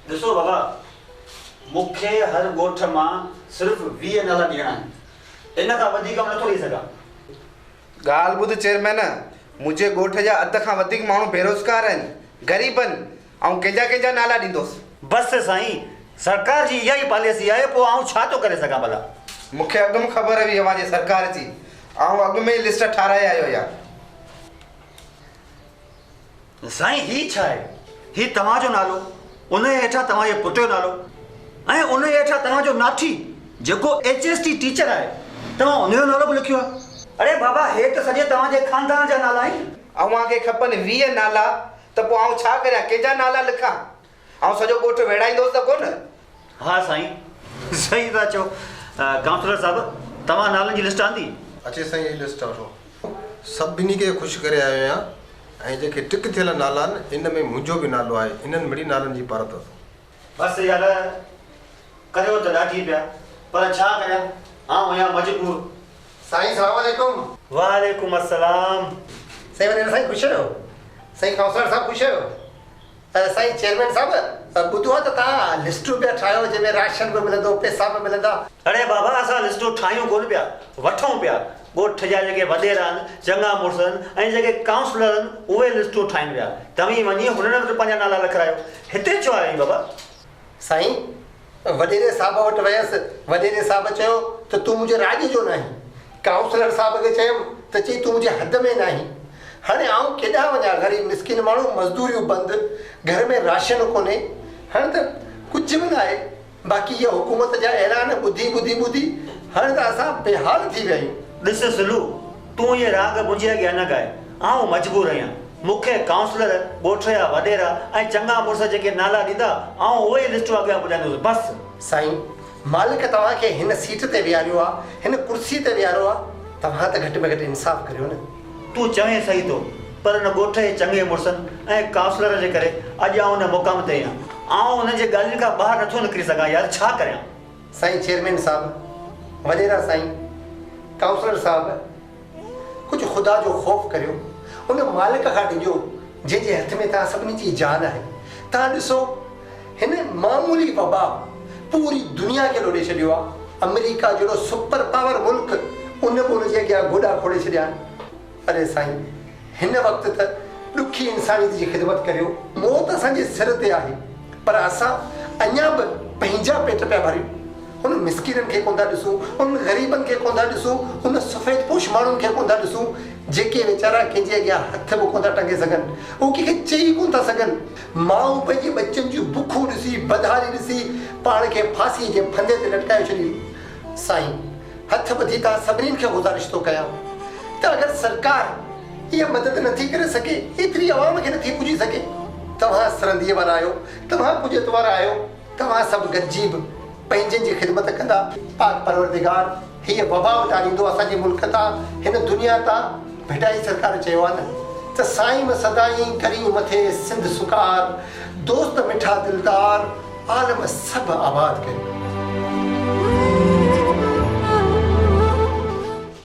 ڏسو بابا، مون کي هر ڳوٺ مان صرف 20 نالا ڏيڻا آهن. ان کان وڌيڪ آئون نٿو ڏئي سگهان. ڳالهه ٻڌ چيئرمين، منهنجي ڳوٺ جا اڌ کان وڌيڪ ماڻهو بيروزگار آهن، غريب آهن، آئون ڪنهن جا ڪنهن جا نالا ڏيندوس. بس سائين، سرڪار جي اها ئي پاليسي آهي، پوء آئون ڇا ٿو ڪري سگهان ڀلا؟ مون کي اڳ ۾ خبر هئي اوهان جي سرڪار جي، آئون اڳ ۾ ئي لسٽ ٺاهرائي آيو آهيان. سائين هي ڇا آهي؟ هي توهان جو نالو، ان جي هيٺان توهان جي پٽ جو نالو ۽ ان جي هيٺان توهان جو ناٺي جيڪو ايڇ ايس ٽي ٽيچر آهي، توهان ان جو نالو به لکيو آهي. اڙي بابا هي ته سڄي توهان جي خاندان جا نالا آهن. اوهان کي کپن 20 نالا ته پوء آئون ڇا ڪريان، ڪنهن جا نالا لکان؟ آئون سڄو ڳوٺ ويڙهائيندوس ته ڪونه. ها سائين صحيح ٿا چئو. ڪائونسلر صاحب توهان نالن جي لسٽ آندي؟ اچي سائين هي لسٽ وٺو. سڀني کي خوش ڪري آيو آهيان ۽ جيڪي ٽڪ ٿيل نالا آهن ان ۾ منهنجو به نالو آهي انهن مڙئي نالن جي پارت اٿو. بس يار ڪريو ته ڏاڍي پيا پر ڇا ڪريان آئون آهيان مجبور. سائين سلام عليڪم. وعليڪم السلام. سائين وڏيرا سائين خوش آهيو. سائين ڪائونسلر صاحب خوش آهيو. سائين چيئرمين صاحب ٻڌو آ ته توهان لسٽون پيا ٺاهيو جنهن ۾ راشن به ملندو پئسا به ملندا. اڙي بابا اسان لسٽون ٺاهيون ڪونه پيا وٺون پيا ڳوٺ جا جيڪي وڏيرا آهن چڱا مڙس آهن ۽ جيڪي ڪائونسلر آهن اهي لسٽون ٺاهين پيا توهين وڃي هنن وٽ پنهنجا نالا لکرايو هتي ڇو آيا آهين بابا. سائين وڏيري صاحب وٽ ويس وڏيري صاحب چيو ته تون منهنجي راڄ جو ناهين ڪائونسلر صاحب کي چيم ته چئي تون منهنجي حد ۾ ناهين. هاڻي آئون ڪيڏانهن وڃان غريب مسڪين ماڻهو مزدوريون بند گهر ۾ راشن ڪونهي هاڻي ته ڪجهه به ناهي باقي هيء حڪومت جا اعلان ٻڌي ٻڌي ٻڌي هاڻي ته اسان بيحال ٿي ويا آهيون. ڏس سلو تون اهي راڳ منهنجي اڳيان نه ڳاء آئون مجبور آهيان مون کي ڪائونسلر ڳوٺ جا وڏيرا ۽ چڱا مڙس جيڪي نالا ڏيندا آئون اهي ئي لسٽون اڳيان پڄائيندس بس. سائين مالڪ توهان کي هن سيٽ تي ويهاريو آ، هن ڪرسي تي ويهاريو آ، توهان ته گهٽ ۾ گهٽ انصاف ڪريو نه. تون چوين صحيح ٿو، پر ان ڳوٺ جي چڱي مڙسن ۽ ڪائونسلرن جي ڪري اڄ آئون ان مقام تي آهيان. آئون انهن جي ڳالهين کان ٻاهر نٿو نڪري سگهان يار ڇا ڪريان. سائين چيئرمين صاحب، وڏيرا سائين، ڪائونسلر صاحب، ڪجهه خدا جو خوف ڪريو، ان مالڪ کان ڊڄو جنهن جي هٿ ۾ توهان سڀني جي جان آهي. توهان ڏسو هن معمولي وبا پوري دنيا کي لوڏي ڇڏيو آهي. آمريڪا جهڙو سپر پاور ملڪ ان به ان جي اڳيان گوڏا کوڙي ڇڏيا آهن. اري سائين هن وقت ته ڏکي انسانيت جي خدمت ڪريو. موت اسان جي سر تي آهي پر اسان اڃا به پنهنجا پيٽ پيا ڀريون. انهن مسڪينن کي ڪونه ٿا ڏسون، انهن غريبن کي ڪونه ٿا ڏسون، انهن سفيد پوش ماڻهن کي ڪونه ٿا ڏسون، جيڪي ويچارا ڪنهن جي اڳيان هٿ به ڪونه ٿا ٽنگي سگهن، اهي ڪنهن کي چئي ڪونه ٿا سگهن. مائون پنهنجي ٻچن جون بکون ڏسي، بدحالي ڏسي، پاڻ کي ڦاسيء جي ڦندي تي لٽڪايو ڇڏين. سائين! هٿ ٻڌي توهان سڀني کي گذارش ٿو ڪيان ته اگر سرڪار اها مدد نٿي ڪري سگهي، ايتري عوام کي نٿي پڄي سگهي، توهان سرنديء وارا آهيو، توهان پڄت وارا آهيو، توهان سڀ گڏجي به پنهنجن جي خدمت ڪندا. پاڪ پروردگار هيء وبا اٽاريندو اسان جي ملڪ تان، هن دنيا تان. ڀٽائي سرڪار چيو آهي نه ته سائين م سدائين ڪرين مٿي سنڌ سڪار، دوست مٺا دلدار، عالم سڀ آباد ڪريون.